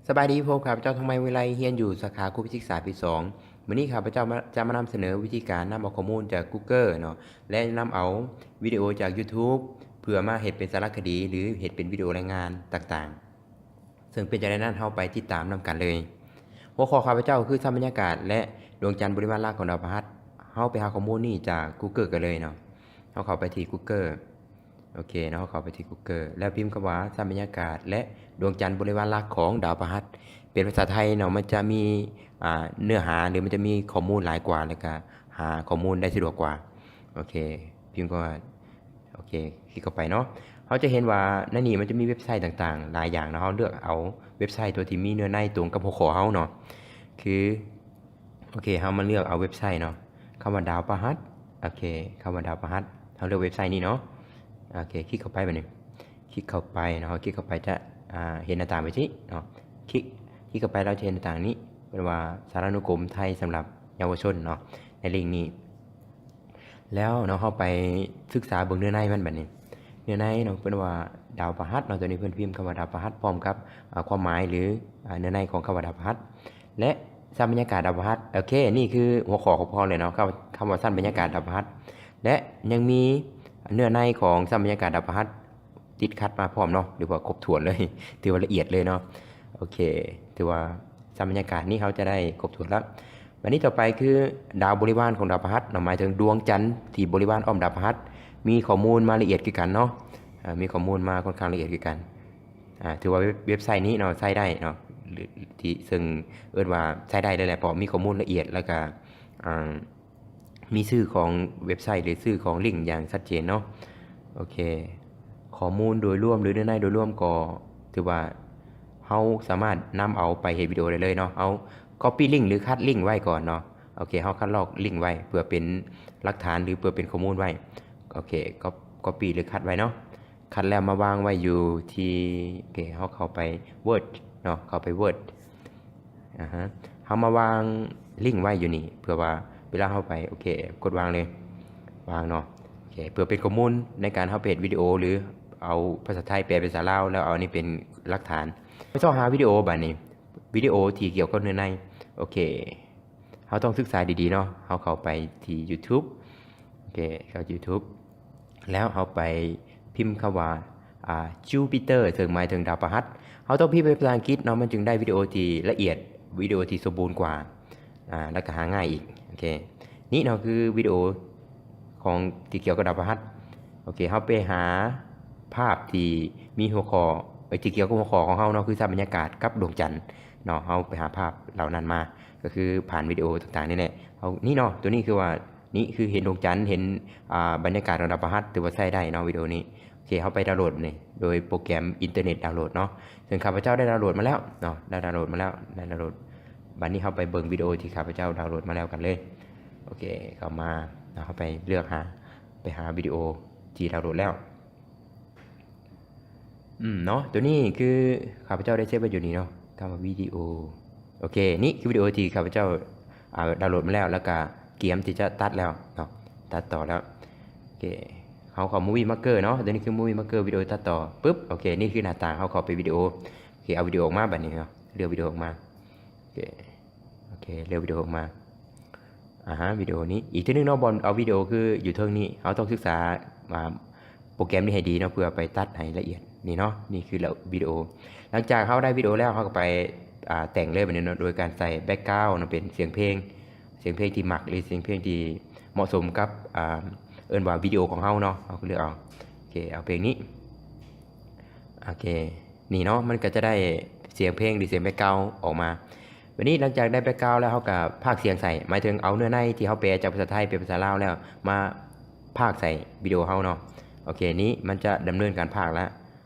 ສະບາຍດີ, ພົບກັບເຈົ້າທອງໄມ ວິໄລ, ຮຽນຢູ່ສາຂາຄູພິເສດສຶກສາປີສອງ. ມື້ນີ້ຂ້າພະເຈົ້າມາ ຈະມານຳສະເໜີວິທີການນຳເອົາຂໍ້ມູນຈາກ Google ເນາະ ແລະ ນຳເອົາວິດີໂອຈາກ YouTube ເພື່ອມາເຮັດເປັນສາລະຄະດີ ຫຼື ເຮັດເປັນວິດີໂອລາຍງານຕ່າງໆ. ເຊິ່ງເປັນຈັ່ງໃດນັ້ນ ເຮົາໄປຕິດຕາມນຳກັນເລີຍ. ຫົວຂໍ້ຂ້າພະເຈົ້າຄື ຊັ້ນບັນຍາກາດ ແລະ ດວງຈັນບໍລິວານຫຼັກຂອງດາວພະຫັດ. ເຮົາໄປຫາຂໍ້ມູນນີ້ຈາກ Google ກັນເລີຍເນາະ. ເຮົາເຂົ້າໄປທີ່ Google. ໂອເຄເນາະ, ເຂົ້າໄປທີ່ Google ແລ້ວພິມຄຳວ່າ ຊັ້ນບັນຍາກາດ ແລະ ດວງຈັນບໍລິວານຫຼັກຂອງດາວພະຫັດ. ເປັນພາສາໄທເນາະ, ມັນຈະມີ ອ່າ ເນື້ອຫາ ຫຼື ມັນຈະມີຂໍ້ມູນຫຼາຍກວ່າ ແລ້ວກະຫາຂໍ້ມູນໄດ້ສະດວກກວ່າ. ໂອເຄ, ພິມຄຳວ່າ ໂອເຄ, ຄລິກເຂົ້າໄປເນາະ. ເຮົາຈະເຫັນວ່າໃນນີ້ມັນຈະມີເວັບໄຊຕ່າງໆຫຼາຍຢ່າງເນາະ. ເຮົາເລືອກເອົາເວັບໄຊຕົວທີ່ມີເນື້ອໃນຕົງກັບຫົວຂໍ້ເຮົາເນາະ. ຄື ໂອເຄ, ເຮົາມາເລືອກເອົາເວັບໄຊເນາະ, ຄຳວ່າດາວພະຫັດ. ໂອເຄ, ຄຳວ່າດາວພະຫັດ. ເຮົາເລືອກເວັບໄຊນີ້ເນາະ. ໂອເຄ, ຄລິກເຂົ້າໄປບາດນີ້. ຄລິກເຂົ້າໄປເນາະ, ຄລິກເຂົ້າໄປຈະ ອ່າ ເຫັນໜ້າຕ່າງແບບນີ້ເນາະ. ຄລິກ ຄລິກເຂົ້າໄປ ເຮົາຈະເຫັນໜ້າຕ່າງນີ້ ເອີ້ນວ່າ ສາລານຸກົມໄທສຳລັບເຍົາວະຊົນເນາະ, ໃນລິ້ງນີ້. ແລ້ວເນາະ ເຮົາໄປສຶກສາເບິ່ງເນື້ອໃນມັນບາດນີ້. ເນື້ອໃນເນາະ ເພິ່ນວ່າດາວພະຫັດເນາະ, ຕົວນີ້ເພິ່ນພິມຄຳວ່າດາວພະຫັດ ພ້ອມກັບ ອ່າ ຄວາມໝາຍ ຫຼື ອ່າ ເນື້ອໃນຂອງຄຳວ່າດາວພະຫັດ ແລະ ຊັ້ນບັນຍາກາດດາວພະຫັດ. ໂອເຄ, ນີ້ຄືຫົວຂໍ້ຂອງພວກເຮົາເລີຍເນາະ, ຄຳ ຄຳວ່າຊັ້ນບັນຍາກາດດາວພະຫັດ ແລະ ຍັງມີເນື້ອໃນຂອງຊັ້ນບັນຍາກາດດາວພະຫັດ ຕິດຂັດມາພ້ອມເນາະ, ຫຼືວ່າຄົບຖ້ວນເລີຍ, ຖືວ່າລະອຽດເລີຍເນາະ. ໂອເຄ, ຖືວ່າຊັ້ນບັນຍາກາດນີ້ເຮົາຈະໄດ້ຄົບຖ້ວນແລ້ວ. ບາດນີ້ຕໍ່ໄປຄືດາວບໍລິວານຂອງດາວພະຫັດເນາະ, ໝາຍເຖິງດວງຈັນທີ່ບໍລິວານອ້ອມດາວພະຫັດ, ມີຂໍ້ມູນມາລະອຽດຄືກັນເນາະ, ອາ ມີຂໍ້ມູນມາຄ່ອນຂ້າງລະອຽດຄືກັນ. ອາ ຖືວ່າເວັບ ເວັບໄຊນີ້ເນາະ ໃຊ້ໄດ້ເນາະ, ທີ່ ເຊິ່ງເອີ້ນວ່າໃຊ້ໄດ້ເລີຍແຫຼະ ເພາະມີຂໍ້ມູນລະອຽດ ແລ້ວກະ ອາ ມີຊື່ຂອງເວັບໄຊ ຫຼື ຊື່ຂອງລິ້ງຢ່າງຊັດເຈນເນາະ. ໂອເຄ, ຂໍ້ມູນໂດຍລວມ ຫຼື ເນື້ອໃນໂດຍລວມກໍຖືວ່າເຮົາສາມາດນຳເອົາໄປເຮັດວິດີໂອໄດ້ເລີຍເນາະ. ເຮົາກັອບປີ້ລິ້ງ ຫຼື ຄັດລິ້ງໄວ້ກ່ອນເນາະ. ໂອເຄ, ເຮົາຄັດລອກລິ້ງໄວ້ເພື່ອເປັນຫຼັກຖານ ຫຼື ເພື່ອເປັນຂໍ້ມູນໄວ້. ໂອເຄ, ກັອບ ກັອບປີ້ ຫຼື ຄັດໄວ້ເນາະ. ຄັດແລ້ວມາວາງໄວ້ຢູ່ທີ່ ໂອເຄ, ເຮົາເຂົ້າໄປ Word ເນາະ, ເຂົ້າໄປ Word. ອາຮະ, ເຮົາມາວາງລິ້ງໄວ້ຢູ່ນີ້ ເພື່ອວ່າເວລາເຮົາໄປ ໂອເຄ, ກົດວາງເລີຍ, ວາງເນາະ. ໂອເຄ, ເພື່ອເປັນຂໍ້ມູນໃນການເຮົາໄປເຮັດວິດີໂອ ຫຼື ເອົາພາສາໄທແປເປັນພາສາລາວ ແລ້ວເອົາອັນນີ້ເປັນຫຼັກຖານ. ໄປຊອກຫາວິດີໂອບາດນີ້, ວິດີໂອທີ່ກ່ຽວກັບເນື້ອໃນ. ໂອເຄ, ເຮົາຕ້ອງສຶກສາດີໆເນາະ. ເຮົາເຂົ້າໄປທີ່ YouTube. ໂອເຄ, ເຂົ້າ YouTube ແລ້ວເຮົາໄປພິມຄຳວ່າ ອ່າ Jupiter ເຊິ່ງໝາຍເຖິງດາວພະຫັດ. ເຮົາຕ້ອງພິມເປັນພາສາອັງກິດເນາະ, ມັນຈຶ່ງໄດ້ວິດີໂອທີ່ລະອຽດ, ວິດີໂອທີ່ສົມບູນກວ່າ ອ່າ ແລ້ວກໍຫາງ່າຍອີກ. ໂອເຄ, ນີ້ເນາະຄືວິດີໂອຂອງທີ່ກ່ຽວກັບດາວພະຫັດ. ໂອເຄ, ເຮົາໄປຫາພາບທີ່ມີຫົວຂໍ້ ເອີ ທີ່ກ່ຽວກັບຫົວຂໍ້ຂອງເຮົາເນາະ, ຄືຊັ້ນບັນຍາກາດກັບດວງຈັນເນາະ. ເຮົາໄປຫາພາບເຫຼົ່ານັ້ນມາ ກໍຄືຜ່ານວິດີໂອຕ່າງໆນີ້ແຫຼະ. ເຮົາ ນີ້ເນາະ, ຕົວນີ້ຄືວ່າ ນີ້ຄືເຫັນດວງຈັນ, ເຫັນ ອ່າ ບັນຍາກາດຂອງດາວພະຫັດ, ຖືວ່າໃຊ້ໄດ້ເນາະ ວິດີໂອນີ້. ໂອເຄ, ເຮົາໄປດາວໂຫຼດນີ້ ໂດຍໂປຣແກຣມອິນເຕີເນັດດາວໂຫຼດເນາະ, ເຊິ່ງຂ້າພະເຈົ້າໄດ້ດາວໂຫຼດມາແລ້ວເນາະ, ໄດ້ດາວໂຫຼດມາແລ້ວ, ໄດ້ດາວໂຫຼດ. ບັດນີ້ເຮົາໄປເບິ່ງວິດີໂອທີ່ຂ້າພະເຈົ້າດາວໂຫຼດມາແລ້ວກັນເລີຍ. ໂອເຄ, ເຂົ້າມາເນາະ, ເຮົາໄປເລືອກຫາ, ໄປຫາວິດີໂອທີ່ດາວໂຫຼດແລ້ວ. ອືມ ເນາະ, ຕົວນີ້ຄືຂ້າພະເຈົ້າໄດ້ເຊບໄວ້ຢູ່ນີ້ເນາະ, ຄຳວ່າວິດີໂອ. ໂອເຄ, ນີ້ຄືວິດີໂອທີ່ຂ້າພະເຈົ້າ ອ່າ ດາວໂຫຼດມາແລ້ວ ແລ້ວກະກຽມທີ່ຈະຕັດແລ້ວເນາະ, ຕັດຕໍ່ແລ້ວ. ໂອເຄ, ເຮົາເຂົ້າ Movie Maker ເນາະ, ຕົວນີ້ຄື Movie Maker ວິດີໂອຕັດຕໍ່ ປຶບ. ໂອເຄ, ນີ້ຄືໜ້າຕ່າງ, ເຮົາເຂົ້າໄປວິດີໂອ. ໂອເຄ, ເອົາວິດີໂອອອກມາບັດນີ້ເນາະ, ເລືອກວິດີໂອອອກມາ. ໂອເຄ, ໂອເຄ, ເລືອກວິດີໂອອອກມາ. ອາຮະ, ວິດີໂອນີ້ ອີກເທື່ອໜຶ່ງເນາະ, ບ່ອນເອົາວິດີໂອຄືຢູ່ເທິງນີ້. ເຮົາຕ້ອງສຶກສາ ອ່າ ໂປຣແກຣມນີ້ໃຫ້ດີເນາະ ເພື່ອໄປຕັດໃຫ້ລະອຽດ. ນີ້ເນາະ, ນີ້ຄືລະ ວິດີໂອ. ຫຼັງຈາກເຮົາໄດ້ວິດີໂອແລ້ວ ເຮົາກໍໄປ ອ່າ ແຕ່ງເລີຍບາດນີ້ເນາະ, ໂດຍການໃສ່ background ເນາະ, ເປັນສຽງເພງ, ສຽງເພງທີ່ມັກ ຫຼື ສຽງເພງທີ່ເໝາະສົມກັບ ອ່າ ເອີ້ນວ່າວິດີໂອຂອງເຮົາເນາະ. ເຮົາກໍເລືອກເອົາ, ໂອເຄ, ເອົາເພງນີ້. ໂອເຄ, ນີ້ເນາະ, ມັນກໍຈະໄດ້ສຽງເພງ ຫຼື ສຽງ background ອອກມາ. ບາດນີ້ຫຼັງຈາກໄດ້ background ແລ້ວ ເຮົາກໍພາກສຽງໃສ່, ໝາຍເຖິງເອົາເນື້ອໃນທີ່ເຮົາແປຈາກພາສາໄທເປັນພາສາລາວແລ້ວ ມາພາກໃສ່ວິດີໂອເຮົາເນາະ. ໂອເຄ, ນີ້ມັນຈະດຳເນີນການພາກແລ້ວ.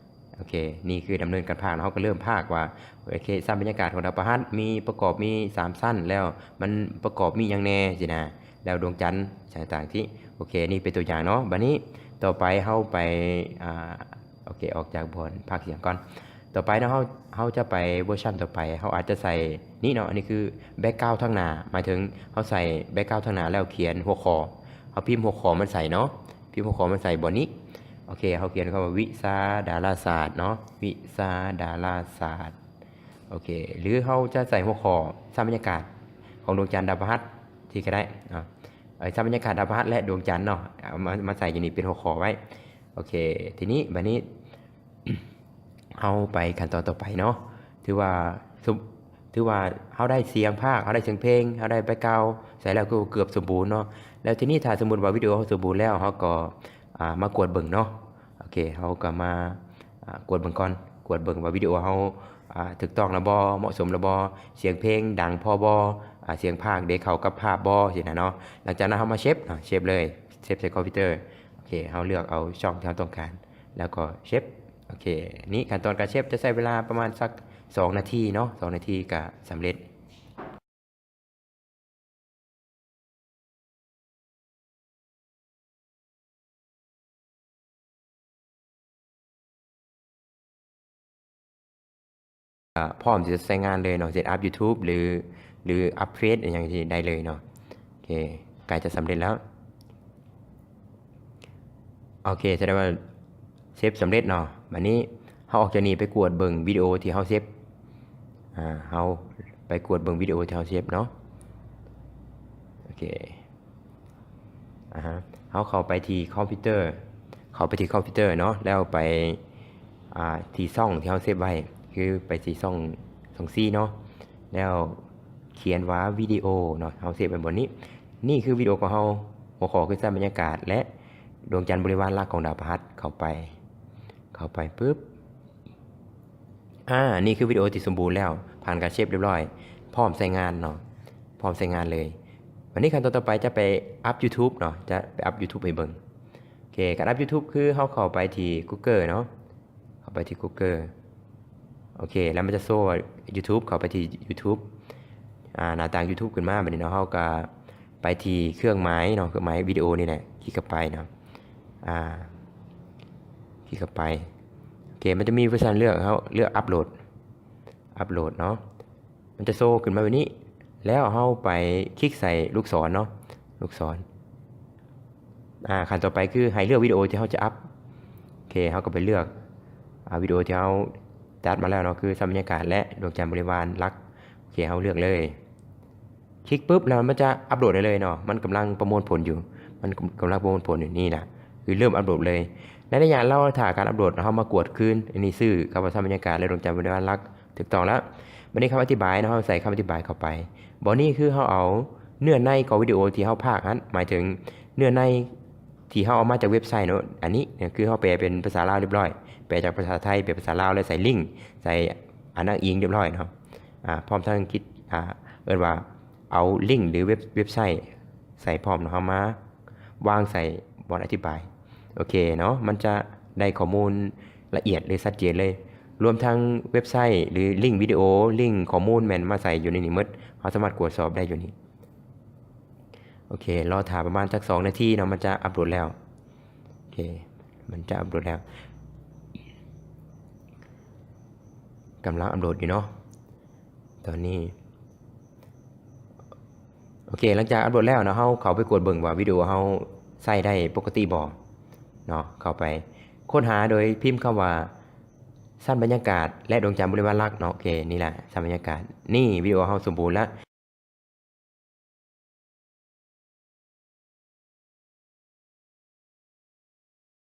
ໂອເຄ, ນີ້ຄືດຳເນີນການພາກເນາະ, ເຮົາກໍເລີ່ມພາກວ່າ ໂອເຄ, ຊັ້ນບັນຍາກາດຂອງດາວພະຫັດມີປະກອບມີສາມຊັ້ນ, ແລ້ວມັນປະກອບມີຫຍັງແດ່ຊີ້ນະ, ແລ້ວດວງຈັນ ຕ່າງໆ ທີ່ ໂອເຄ, ນີ້ເປັນຕົວຢ່າງເນາະ. ບາດນີ້ຕໍ່ໄປເຮົາໄປ ອ່າ ໂອເຄ, ອອກຈາກບ່ອນພາກສຽງກ່ອນ. ຕໍ່ໄປເນາະ, ເຮົາ ເຮົາຈະໄປເວີຊັນຕໍ່ໄປ, ເຮົາອາດຈະໃສ່ນີ້ເນາະ, ອັນນີ້ຄື background ທາງໜ້າ, ໝາຍເຖິງເຮົາໃສ່ background ທາງໜ້າແລ້ວຂຽນຫົວຂໍ້, ເຮົາພິມຫົວຂໍ້ມັນໃສ່ເນາະ, ພິມຫົວຂໍ້ມັນໃສ່ບ່ອນນີ້. ໂອເຄ, ເຮົາຂຽນຄຳວ່າວິຊາດາລາສາດເນາະ, ວິຊາດາລາສາດ. ໂອເຄ ຫຼືເຮົາຈະໃສ່ຫົວຂໍ້ຊັ້ນບັນຍາກາດຂອງດວງຈັນດາວພະຫັດທີ່ກໍໄດ້ເນາະ ເອີ ຊັ້ນບັນຍາກາດດາວພະຫັດ ແລະ ດວງຈັນເນາະ ເອົາມາ ມາໃສ່ຢູ່ນີ້ເປັນຫົວຂໍ້ໄວ້. ໂອເຄ ທີນີ້ບັດນີ້ ເຮົາໄປຂັ້ນຕອນຕໍ່ໄປເນາະ ຖືວ່າ ຖືວ່າເຮົາໄດ້ສຽງພາກ ເຮົາໄດ້ສຽງເພງ ເຮົາໄດ້ແບັກກຣາວໃສ່ແລ້ວ ຄືເກືອບສົມບູນເນາະ. ແລ້ວທີນີ້ຖ້າສົມມຸດວ່າວິດີໂອເຮົາສົມບູນແລ້ວ ເຮົາກໍ ອ່າ ມາກວດເບິ່ງເນາະ. ໂອເຄ ເຮົາກໍມາ ອ່າ ກວດເບິ່ງກ່ອນ ກວດເບິ່ງວ່າວິດີໂອເຮົາ ອ່າ ຖືກຕ້ອງແລ້ວບໍ່ ເໝາະສົມແລ້ວບໍ່ ສຽງເພງດັງພໍບໍ່ ອ່າ ສຽງພາກເດເຂົ້າກັບພາບບໍ່ ຊີ້ນະເນາະ. ຫຼັງຈາກນັ້ນເຮົາມາເຊບເນາະ ເຊບເລີຍ ເຊບໃສ່ຄອມພິວເຕີ. ໂອເຄ ເຮົາເລືອກເອົາຊ່ອງທີ່ເຮົາຕ້ອງການ ແລ້ວກໍເຊບ. ໂອເຄ ນີ້ຂັ້ນຕອນການເຊບຈະໃຊ້ເວລາປະມານສັກສອງນາທີເນາະ ສອງນາທີກະສຳເລັດ. ອ່າ ພ້ອມທີ່ຈະໃຊ້ງານເລີຍເນາະ ເຊັ່ນອັບຢູທູບ ຫຼື ຫຼືອັບເຟສ ອີ່ຫຍັງຊີ້ໄດ້ເລີຍເນາະ. ໂອເຄ ໃກ້ຈະສຳເລັດແລ້ວ. ໂອເຄ ສະແດງວ່າເຊບສຳເລັດເນາະ. ບາດນີ້ເຮົາອອກຈາກນີ້ໄປກວດເບິ່ງວິດີໂອທີ່ເຮົາເຊບ ອ່າ ເຮົາໄປກວດເບິ່ງວິດີໂອທີ່ເຮົາເຊບເນາະ. ໂອເຄ ອາຮະ ເຮົາເຂົ້າໄປທີ່ຄອມພິວເຕີ ເຂົ້າໄປທີ່ຄອມພິວເຕີເນາະ ແລ້ວໄປ ອ່າ ທີ່ຊ່ອງທີ່ເຮົາເຊບໄວ້ ຄືໄປທີ່ຊ່ອງ ຊ່ອງຊີເນາະ ແລ້ວຂຽນວ່າວິດີໂອເນາະ ເຮົາເຊບໄວ້ບ່ອນນີ້. ນີ້ຄືວິດີໂອຂອງເຮົາ ຫົວຂໍ້ຄືຊັ້ນບັນຍາກາດ ແລະ ດວງຈັນບໍລິວານຫຼັກຂອງດາວພະຫັດ. ເຂົ້າໄປ ເຂົ້າໄປປຶບ ອາ ນີ້ຄືວິດີໂອທີ່ສົມບູນແລ້ວ ຜ່ານການເຊບຮຽບຮ້ອຍ ພ້ອມໃຊ້ງານເນາະ ພ້ອມໃຊ້ງານເລີຍ. ບາດນີ້ຂັ້ນຕອນຕໍ່ໄປຈະໄປອັບຢູທູບເນາະ ຈະໄປອັບຢູທູບໃຫ້ເບິ່ງ. ໂອເຄ ການອັບຢູທູບຄືເຮົາເຂົ້າໄປທີ່ກູເກີເນາະ ເຂົ້າໄປທີ່ກູເກີ. ໂອເຄ ແລ້ວມັນຈະໂຊຢູທູບ ເຂົ້າໄປທີ່ຢູທູບ ອາ ໜ້າຕ່າງຢູທູບຂຶ້ນມາ. ບາດນີ້ເນາະ ເຮົາກະໄປທີ່ເຄື່ອງໝາຍເນາະ ເຄື່ອງໝາຍວິດີໂອນີ້ແຫຼະ ຄລິກເຂົ້າໄປເນາະ ອາ ຄລິກເຂົ້າໄປ. ໂອເຄ ມັນຈະມີເວີຊັນເລືອກ ເຮົາເລືອກອັບໂຫຼດ ອັບໂຫຼດເນາະ ມັນຈະໂຊຂຶ້ນມາແບບນີ້ ແລ້ວເຮົາໄປຄລິກໃສ່ລູກສອນເນາະ ລູກສອນ. ອາ ຂັ້ນຕໍ່ໄປຄືໃຫ້ເລືອກວິດີໂອທີ່ເຮົາຈະອັບ. ໂອເຄ ເຮົາກໍໄປເລືອກ ອາ ວິດີໂອທີ່ເຮົາຈັດມາແລ້ວເນາະ ຄືຊັ້ນບັນຍາກາດ ແລະ ດວງຈັນບໍລິວານຫຼັກ. ໂອເຄ ເຮົາເລືອກເລີຍ ຄລິກປຶບ ແລ້ວມັນຈະອັບໂຫຼດໄດ້ເລີຍເນາະ ມັນກຳລັງປະມວນຜົນຢູ່ ມັນກຳລັງປະມວນຜົນຢູ່. ນີ້ລະ ຄືເລີ່ມອັບໂຫຼດເລີຍ. ໃນໄລຍະລາວຖ້າການອັບໂຫຼດ ເຮົາມາກວດຄືນ. ອັນນີ້ຊື່ຄຳວ່າຊັ້ນບັນຍາກາດ ແລະ ດວງຈັນບໍລິວານຫຼັກ ຖືກຕ້ອງແລ້ວ. ບັດນີ້ຄຳອະທິບາຍເນາະ ເຮົາໃສ່ຄຳອະທິບາຍເຂົ້າໄປ. ບ່ອນນີ້ຄືເຮົາເອົາເນື້ອໃນຂອງວິດີໂອທີ່ເຮົາພາກຫັ້ນ ໝາຍເຖິງເນື້ອໃນທີ່ເຮົາເອົາມາຈາກເວັບໄຊເນາະ. ອັນນີ້ຄືເຮົາແປເປັນພາສາລາວຮຽບຮ້ອຍ ແປຈາກພາສາໄທເປັນພາສາລາວ ແລ້ວໃສ່ລິງ ໃສ່ອັນອ້າງອີງຮຽບຮ້ອຍເນາະ. ອາ ພ້ອມທັງຄິດ ອາ ເອີ້ນວ່າເອົາລິງ ຫຼື ເວັບ ເວັບໄຊໃສ່ພ້ອມເນາະ ເຮົາມາວາງໃສ່ບ່ອນອະທິບາຍ. ໂອເຄເນາະ ມັນຈະໄດ້ຂໍ້ມູນລະອຽດ ຫຼື ຊັດເຈນເລີຍ ລວມທັງເວັບໄຊ ຫຼື ລິງວິດີໂອ ລິງຂໍ້ມູນແມ່ນມາໃສ່ຢູ່ໃນນີ້ໝົດ ເຮົາສາມາດກວດສອບໄດ້ຢູ່ນີ້. ໂອເຄ ລໍຖ້າປະມານຈັກສອງນາທີເນາະ ມັນຈະອັບໂຫຼດແລ້ວ. ໂອເຄ ມັນຈະອັບໂຫຼດແລ້ວ ກຳລັງອັບໂຫຼດຢູ່ເນາະ ຕອນນີ້. ໂອເຄ ຫຼັງຈາກອັບໂຫຼດແລ້ວເນາະ ເຮົາເຂົ້າໄປກວດເບິ່ງວ່າວິດີໂອເຮົາໃຊ້ໄດ້ປົກກະຕິບໍ່ເນາະ. ເຂົ້າໄປຄົ້ນຫາໂດຍພິມຄຳວ່າ ຊັ້ນບັນຍາກາດ ແລະ ດວງຈັນບໍລິວານຫຼັກເນາະ. ໂອເຄ ນີ້ລະຊັ້ນບັນຍາກາດ ນີ້ວິດີໂອເຮົາສົມບູນລະ.